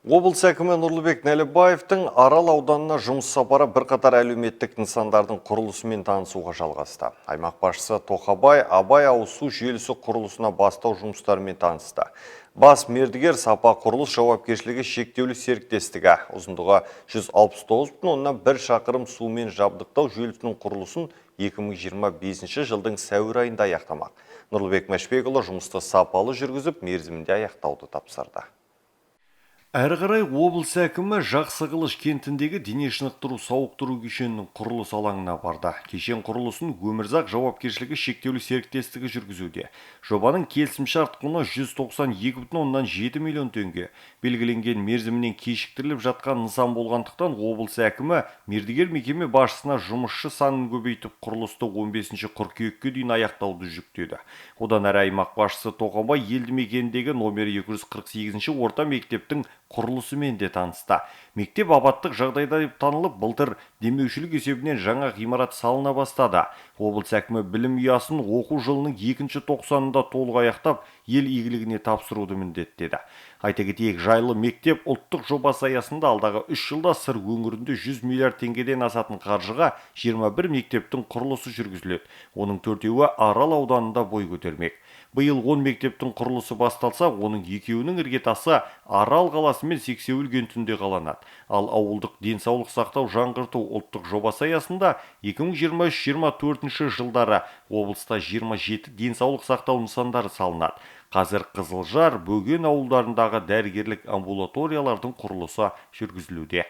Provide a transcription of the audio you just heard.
Облыс әкімі Нұрлыбек Нәлібаевтың Арал ауданына жұмыс сапары бірқатар әлеуметтік нысандардың құрылысымен танысуға жалғасты. Аймақ басшысы Тоқабай Абай ауыз су желісі құрылысына бастау жұмыстарымен танысты. Бас мердігер «Сапа құрылыс» жауапкершілігі шектеулі серіктестігі ұзындығы 169,1 шақырым сумен жабдықтау желісінің құрылысын 2025 жылдың сәуір айында аяқтамақ. Нұрлыбек Мәшбекұлы жұмысты сапалы жүргізіп, мерзімінде аяқтауды тапсырды. Әрі қарай облыс әкімі Жақсықылыш кентіндегі дене шынықтыру сауықтыру кешенінің құрылыс алаңына барды. Кешен құрылысын «Өмірзақ» жауапкершілігі шектеулі серіктестігі жүргізуде. Жобаның келісімшарт құны 192,7 миллион теңге. Белгіленген мерзімінен кешіктіріліп жатқан нысан болғандықтан, облыс әкімі мердігер мекеме басшысына жұмысшы санын көбейтіп, құрылысты 15 қыркүйекке дейін аяқтауды жүктеді. Одан әрі аймақ басшысы Тоқабай елді мекеніндегі номер 248 орта мектептің құрылысымен де танысты. Мектеп апаттық жағдайда деп танылып, былтыр демеушілік есебінен жаңа ғимарат салына бастады. Облыс әкімі білім ұясын оқу жылының екінші тоқсанында толық аяқтап, ел игілігіне тапсыруды міндеттеді. Айта кетейік, «Жайлы мектеп» ұлттық жобасы аясында алдағы 3 жылда Сыр өңірінде 100 миллиард теңгеден асатын қаржыға 21 мектептің құрылысы жүргізіледі. Оның төртеуі Арал ауданында бой көтермек. Биыл 10 мектептің құрылысы басталса, оның екеуінің іргетасы Арал қаласы мен Сексеуіл кентінде қаланады. Ал ауылдық денсаулық сақтау жаңғырту ұлттық жобасы аясында 2023-24 жылдары облыста 27 денсаулық сақтау нысандары салынады. Қазір Қызылжар, Бөген ауылдарындағы дәрігерлік амбулаториялардың құрылысы жүргізілуде.